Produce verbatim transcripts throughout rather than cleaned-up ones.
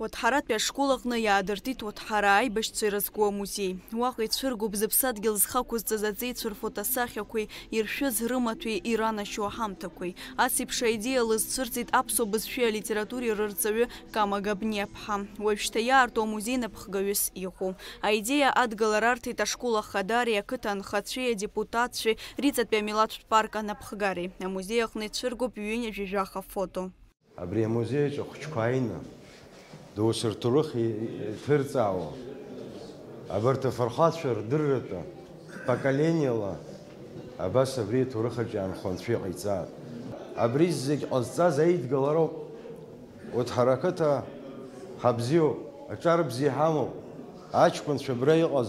Уҭҳаратәи ашкол аҟны иаадыртит Уҭҳара аибашьцәа ирызку амузеи. Уаҟа ицәыргоуп зыԥсадгьыл зхы ақәызҵаз аҵеицәа рфотосахьақәеи иршәыз рымаҭәеи иранашьоу аҳамҭақәеи. Ас еиԥш аидеиа лызцәырҵит аԥсуа бызшәеи алитературеи рырҵаҩы Кама Габниаԥҳа. Уажәшьҭа иаарту амузеи напхгаҩыс иҟоу. Аидеиа адгылара арҭеит ашкол ахадареи ақыҭа анхацәеи адепутатцәеи Риҵатәи амилаҭтә парк анапхгареи. Амузеи аҟны ицәыргоуп ҩынҩажәи жәаха фото. Абри амузеи аҿы ахәыҷқәа ааины, доусы рҭоурых иҭырҵаауа, абарҭ афырхацәа рдырратәы, поколениала абас абри аҭоурых аҿы иаанхо анцәа иҟаиҵааит. Абри зегь ҟазҵаз аидгылароуп. Урҭ ҳара ақыҭа ҳабзиоуп, аҿар бзиа ҳамоуп, аҷкәынцәа абра иҟаз.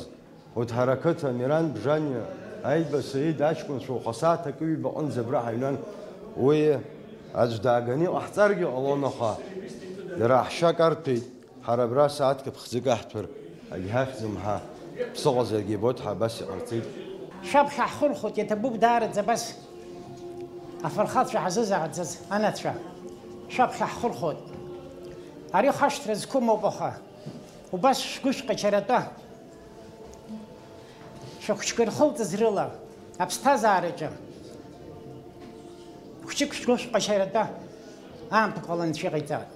Урҭ ҳара ақыҭа Миран Бжаниа, Аиба Саид аҷкәынцәа уаха сааҭ акы ҩба аҟынӡа абра ҳаҩнан. Уи аӡә дааганы иҟаҳҵаргьы ҟалон, аха дара аҳәшьак арҭәеит, ҳара абра сааҭк ԥхӡык аҳҭәар агьҳахьӡом ҳәа ԥсыҟазаргьы ибоит, ҳа абас иҟарҵеит. Шәаԥхьа ҳхырхәоит, иаҭабуп даараӡа абас афырхацәа ҳазызааӡаз анацәа. Шәаԥхьа ҳхырхәоит. Ари хашҭра зқәым ауп, аха убас шәгәышәҟьа чаратәа. Шәыхәыҷқәа ирхылҵыз рыла, аԥсҭазаараҿы хәыҷык шәгәы шәҟьашьаратәа аамҭақәа ала анцәа иҟаиҵааит.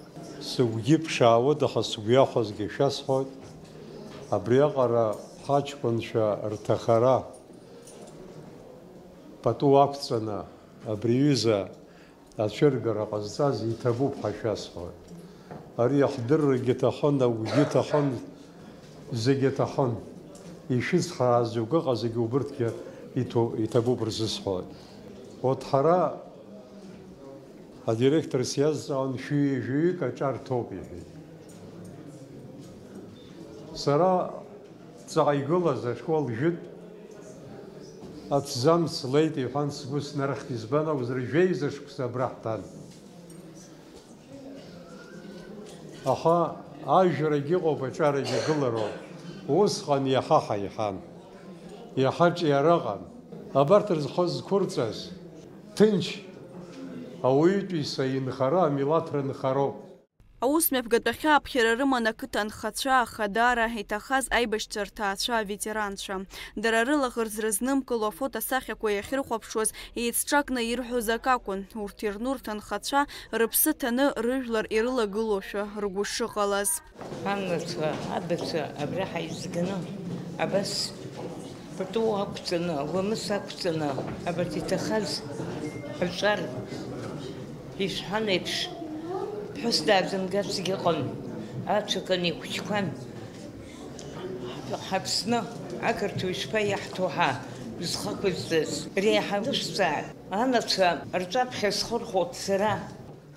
Сыгәгьы ԥшаауеит, аха сгәы иахәазгьы шәасҳәоит. Абриаҟара ҳаҷкәынцәа рҭахара пату ақәҵаны абри аҩыза ацәыргара ҟазҵаз иҭабуп ҳәа шәасҳәоит. Ари ахдыррагьы ҭахын, агәгьы ҭахын, зегьы ҭахын. Ишәыцхрааз џьоукы ыҟазаргьы убырҭгьы иҭо-, иҭабуп рзысҳәоит. Урҭ ҳара адиректор сиазҵаауан, шәи-, жәаҩык аҿар ҭоуп, иҳәеит. Сара ҵаҟа игылаз ашкол жәытә аҭӡамц леит, иҳәан, сгәы снарыхт, избан акәзар, жәеиза шықәса абра ҳҭан. Аха ажәрагь ыҟоуп, аҿарагь агылароуп. Усҟан иаҳа ҳаиҳан. Иаҳа ҿиараҟан. Абарҭ рзхо зқәырҵаз, ҭынч, ауаҩытәыҩса инхара, амилаҭра нхароуп. Аус мҩаԥгатәахьы аԥхьара рыман ақыҭа анхацәа, ахадара, иҭахаз аибашьцәа рҭаацәа, аветеранцәа. Дара рылаӷырӡ рызнымкыло афотосахьақәа иахьрыхәаԥшуаз, еицҿакны ирҳәоз акакәын, урҭ ирну рҭынхацәа рыԥсы ҭаны рыжәлар ирылагылоушәа ргәы шыҟалаз. Анацәа, абацәа абра ҳаизганы, абас пату ақәҵаны, ламыс ақәҵаны, абарҭ иҭахаз аҿар ишәҳәан еиԥш, ԥҳәыс даазымгарцгьы ыҟан, ацәакын ихәыҷқәан. Ҳаԥсны ақырҭуа ишԥа иаҳҭо ҳәа зхы ақәызҵаз реиҳа лышәҵаа, анацәа рҿаԥхьа схырхәоит сара.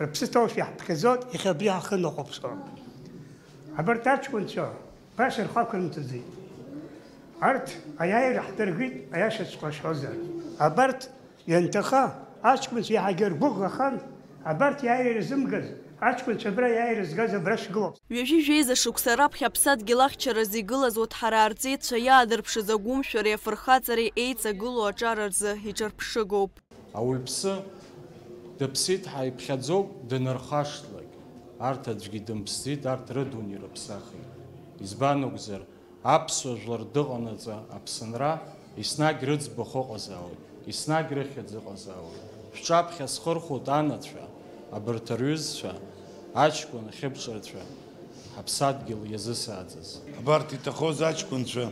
Рыԥсы ҭоушәа иаҳԥхьаӡоит иахьа абри ҳахы ныҟәыԥсо. Абарҭ аҷкәынцәа баша рхы ақәырымҵаӡеит. Арҭ аиааира ҳдыргеит, аиашаҵәҟьа сҳәозар. Абарҭ ианҭаха, аҷкәынцәа иаҳагьы ргәыӷ ахан, абарҭ иааира зымгаз, аҷкәынцәа абра иааира згаз абра шәгылоуп. Ҩажәи жәеиза шықәса раԥхьа аԥсадгьыл ахьчаразы игылаз Уҭҳараа рҵеицәа иаадырԥшыз агәымшәареи афырхаҵареи еиҵагылоу аҿар рзы иҿырԥшыгоуп. Ауаҩԥсы дыԥсит ҳәа иԥхьаӡоуп, данырхашҭлак. Арҭ аӡәгьы дымԥсӡеит, арҭ рыдунеи рыԥсахит. Избан акәзар, аԥсуа жәлар дыҟанаҵы Аԥсынра еснагь рыӡбахә ыҟазаауеит, еснагь рыхьӡ ыҟазаауеит. Шәҿаԥхьа схырхәоит анацәа, абарҭ рҩызцәа, аҷкәын ахьыԥшрацәа, ҳаԥсадгьыл иазысааӡаз. Абарҭ иҭахоз аҷкәынцәа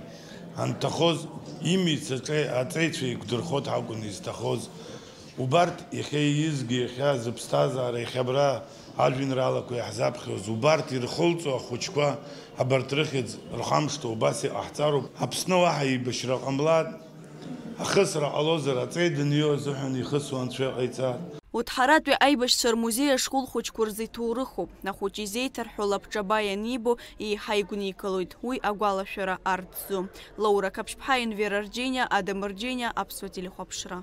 анҭахоз, имиц аҿе-, аҵеицәа еиқәдырхот ҳакәын изҭахоз. Убарҭ иахьа иизгьы, иахьа зыԥсҭазаара, иахьа абра ажәеинраалақәа иаҳзаԥхьоз, убарҭ ирхылҵуа ахәыҷқәа, абарҭ рыхьӡ рхамышҭуа убас иҟаҳҵароуп. Аԥсны уаҳа еибашьра ҟамлар, ахысра ҟалозар, аҵеи даниоу азыҳәан ихысуа анцәа иҟаиҵар. Уҭҳаратәи аибашьцәа рмузеи ашкол хәыҷқәа рзы иҭоурыхуп. Ахәыҷы изеиҭарҳәо лабҿаба ианибо, еиҳа игәникылоит. Уи агәалашәара арӡӡом. Лаура Қаԥшьԥҳа, Енвер Арџьениа, Адам Арџьениа, Аԥсуа телехәаԥшра.